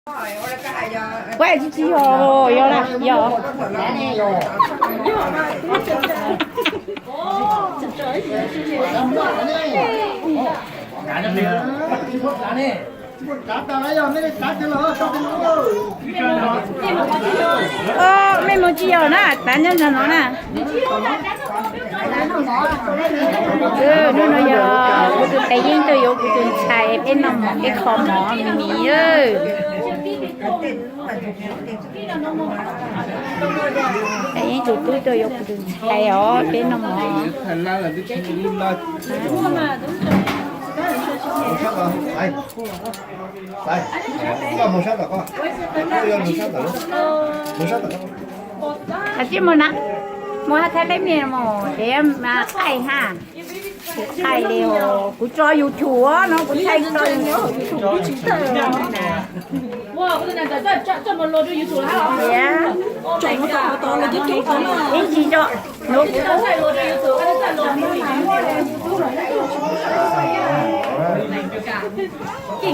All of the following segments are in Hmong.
Kuv tsis tsis yog, yog na, yog. Mej mus tsis yog na, tav nyob ntawm no na. Hnub no yog kuv tus tais yeeb tuaj yuav kuv tus ntxhais peb noj mov, peb kho mov me me. Tais yeeb tus tub tuaj yuav kuv tus ntxhais os, peb noj mov. Hais tias mus na, mus hab thaij peb me mus, ces mas qaij hab. Tsis qaij li os, kuv tso YouTube no, kuv thaij tso YouTube. Ib tsis tso,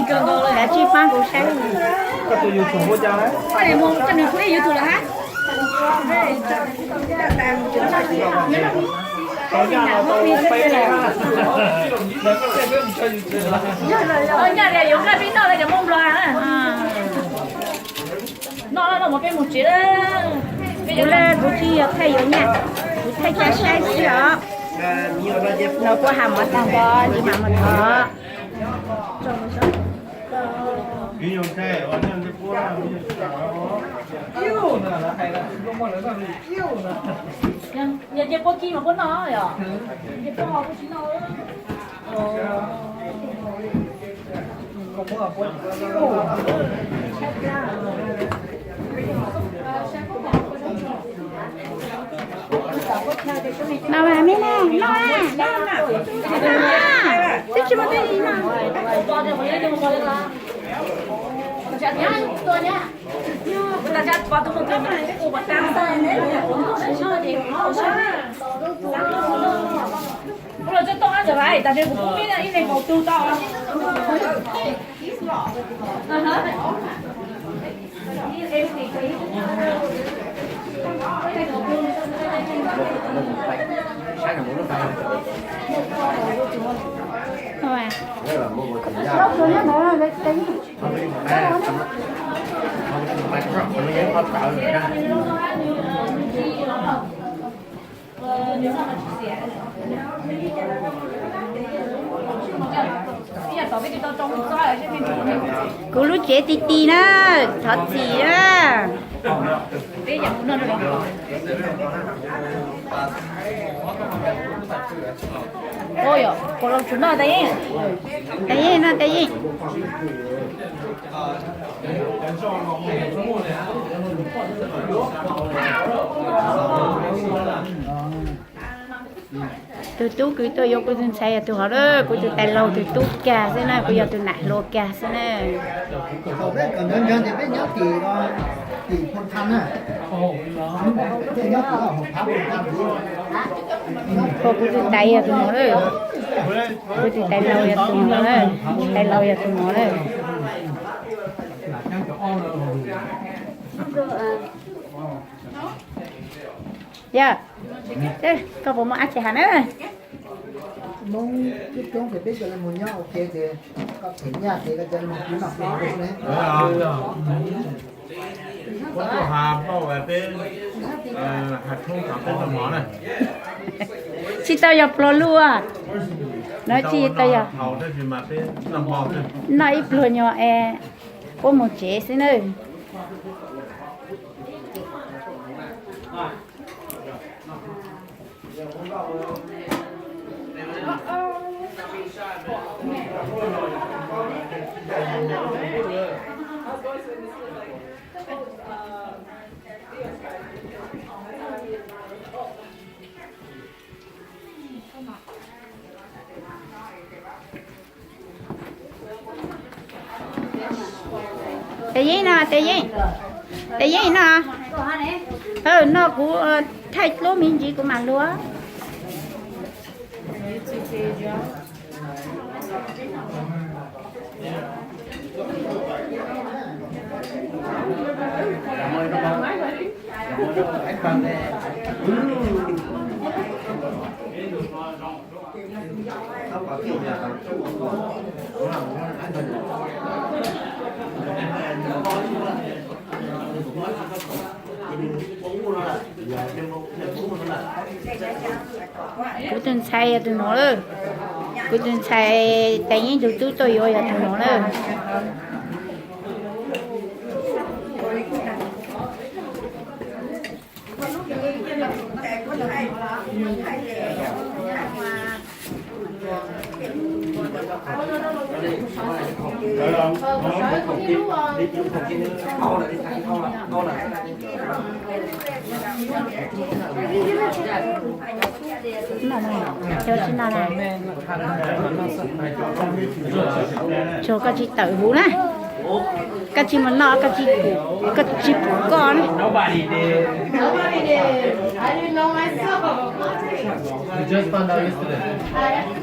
kav tsij pab kuv saib. Kuv lawm, kuv tsis yog thaij yuav nyaj, kuv thaij tsa saib xwb os. No puab has mov tag nrho, ntsis mas mus thov. Yog nce puab kib mas puab noj yom? Nce puab ho puab tsis noj. Noj mas me na, noj na, noj na, twb tsis muaj dab tsi no. Kuv lub tsev ti ti na, thov txim na. Tais yeeb no, tais yeeb. Tus tub kws tuaj yuav kuv tus ntxhais yog tus hov lawm, kuv tus tais laug tus tub kag xwb na, kuv yog tus nam hluas kag xwb na. Kuv tus tais yog tus hov lawm, kuv tus tais laug yog tus hov lawm, tais laug yog tus hov lawm. Yog, koj puas muaj dab tsi has na? Tsis tau yog pluag luaj, no tsis tau yog, noj ib pluag nyuag es puab mus tsev xwb nawb. Tes yeej no, tes yeej, tes yeej no. No kuv thaij lub me ntsis kuv mam luag. Kuv tus ntxhais yog tus no lawm. Kuv tus ntxhais tais yeeb tus tub tuaj yuav yog tus no lawm. Tsis noj na. Tsuas koj tsis tawm huv na. Koj tsis mus noj, koj tsis pum, koj tsis pum koj na.